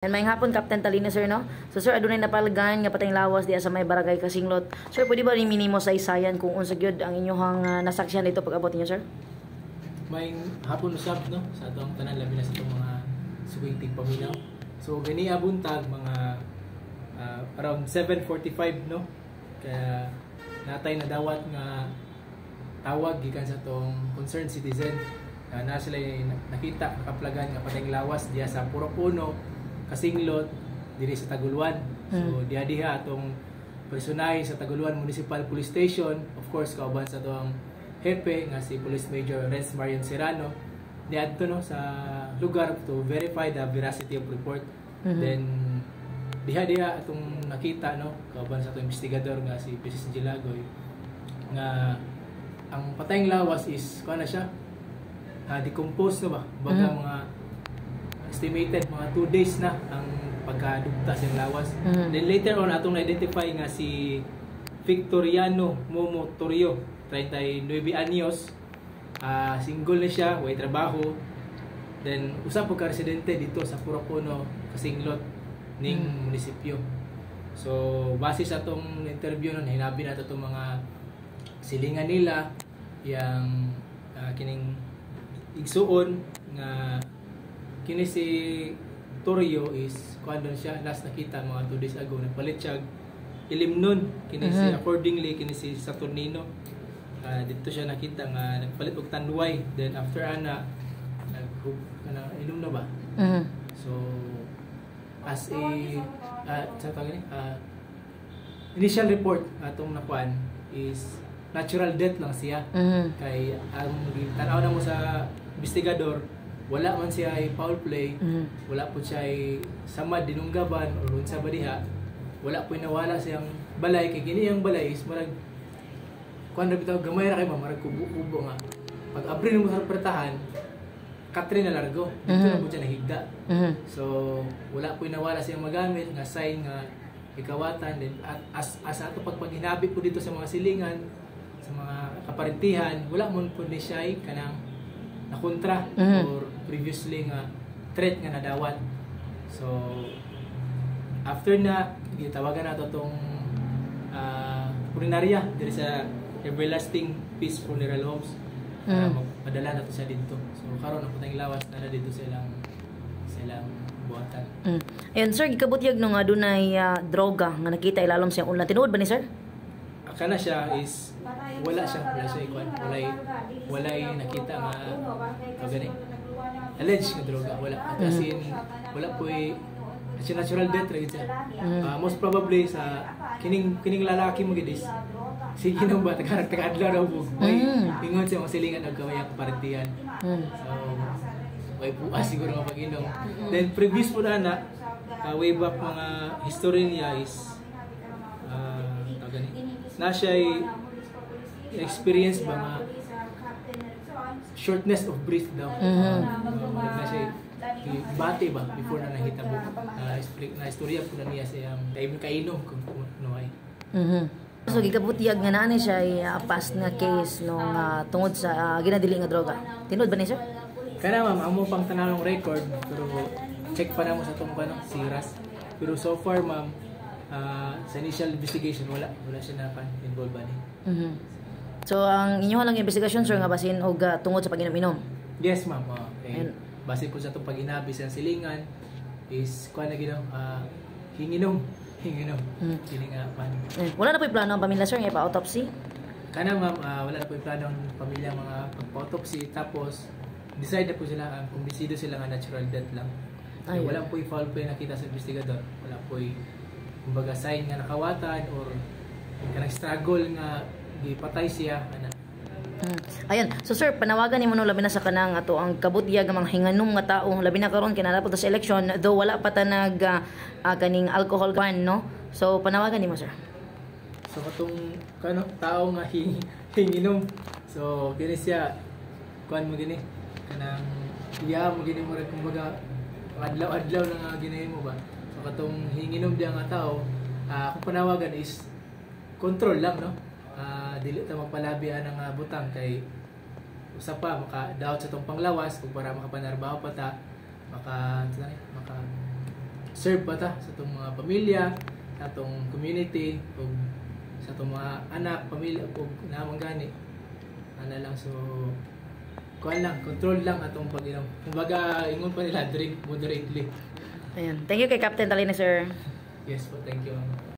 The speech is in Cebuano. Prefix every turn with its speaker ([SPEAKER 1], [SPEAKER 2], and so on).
[SPEAKER 1] And maayong hapon, Captain Talino, sir, no? So sir, adunay napalagan nga patayng lawas diya sa may barangay Kasinglot. Sir, pwede ba nimo saysayan kung unsa gyud ang inyong nasaksihan dito pag-abot niyo, sir?
[SPEAKER 2] Maayong hapon usab, no, sa atong tanan, labi na sa atong mga suking tigpaminaw. So gani buntag mga around 7:45, no, kaya natay nadawat nga tawag gikan sa atong concerned citizen na sila nakita nakaplagan nga patayng lawas diya sa Purok Uno, Kasinglot, diri sa Taguluan. So diha diha atong personahe sa Taguluan Municipal Police Station, of course kauban sa atong hepe nga si Police Major Renz Marion Serrano, niadto, no, sa lugar to verify the veracity of report. Then diha diha atong nakita, no, kauban sa atong investigador nga si PCC Gilagoy, nga ang patayng lawas is kuan na siya, decompose na ba, baga mga estimated mga 2 days na ang pagkadugta sa lawas. Then later on atong na-identify nga si Victoriano Momo Torrio, 39 anyos, single na siya, way trabaho. Then usa po ka residente dito sa Purok Uno, Kasinglot ning munisipyo. So base sa atong interview nun, hinabi nato itong mga silingan nila yang kining igsuon nga kini si Torrio is kuan doon siya last nakita mga 2 days ago, nagpalit siya ilimnon kini si accordingly kini si Saturnino. Dito siya nakita nga nagpalit og tanduay, then after ana nag kana inom na ba. So as a sa tawag ni initial report atong nakuan is natural death lang siya kay ang tanaw na mo sa investigador, wala man siya ay foul play, wala po siya ay samad dinunggaban or unsa ba diha, wala po nawala siyang balay kay kini ang balay is marag kuan ra bitaw, gamay ra kay ma, marag kubo-kubo nga pag abri mo sa pertahan, katre na largo dito na po siya nahigda. So wala po nawala siyang magamit nga sign nga ikawatan. Then at as ato pagpaghinabi po dito sa mga silingan, sa mga kaparentihan, wala mo po ni siya ay kanang nakontra or previously nga threat nga nadawat. So after na gitawagan nato tong punerarya diri sa Everlasting Peace Funeral Homes. Magpadala nato siya dito. So karon ang patayng lawas na dito sa ilang buhatan.
[SPEAKER 1] Ayun sir, gikabutyag no nga dunay droga nga nakita ilalom siyang ulan. Tinuod ba ni, sir?
[SPEAKER 2] Akala siya is wala siya ikuan, walay nakita nga tawag gani alleged nga droga, wala. At as in wala po siya, natural death ra gid siya. Most probably sa kining kining lalaki mo gid is sige nang ba taga taga-adlaw daw mo. May ingon siya mga silingan og kaway kaparentihan. So may buas siguro nga pag-inom. Then previous po na na way back mga history niya is tawag gani na siya experience ba nga shortness of breath daw. Na siya bati ba before na nahitabo. Na istorya po na niya sa iyang kainom kung ano ay.
[SPEAKER 1] So gikabutyag nga naa ni siya ay past nga case nung tungod sa ginadili nga droga. Tinuod ba ni, sir?
[SPEAKER 2] Kana ma'am, amo pang tanawong record pero check pa namo sa atong ano, siras. Pero so far ma'am, sa initial investigation wala siya na involved ba ni.
[SPEAKER 1] So ang inyo lang investigasyon, sir, nga basin og tungod sa pag-inom-inom.
[SPEAKER 2] Yes ma'am. Okay.
[SPEAKER 1] Ayun.
[SPEAKER 2] Base po sa atong paghinabi sa silingan is kuan na ginaw, hinginom, hinginom. Kini nga pan.
[SPEAKER 1] Eh, wala na po plano ang pamilya, sir, nga ipa-autopsy?
[SPEAKER 2] Kana ma'am, wala na po yung plano ang pamilya mga pagpa-autopsy, tapos decide na po sila, kumbinsido sila nga natural death lang. Kaya
[SPEAKER 1] Ayun.
[SPEAKER 2] wala po yung foul play nakita sa investigador. Wala po yung kumbaga sign nga nakawatan or kanang struggle nga gipatay siya ana.
[SPEAKER 1] Ayun. So sir, panawagan nimo no, labi na sa kanang ato ang kabutyag nga mga hinganom nga tao, labi na karon kay naa sa election, though wala pa ta nag kaning alcohol ban, no? So panawagan nimo, sir.
[SPEAKER 2] So katong kano tao nga hinginom. So kini siya kuan mo gini kanang iya mo gini murag kumbaga adlaw-adlaw na nga ginahimo ba. So katong hinginom diya nga tao, akong panawagan is control lang, no. Dili ta magpalabi anang butang kay usa pa maka daot sa tong panglawas ug para makapanarbaho pa ta, maka maka Serve pa ta sa atong mga pamilya, sa atong community ug sa atong mga anak, pamilya ug naman gani. Ana lang, so kuan lang, control lang atong pag-inom. Kumbaga ingon pa nila, drink moderately.
[SPEAKER 1] Ayun. Thank you kay Captain Talina, sir.
[SPEAKER 2] Yes po, thank you.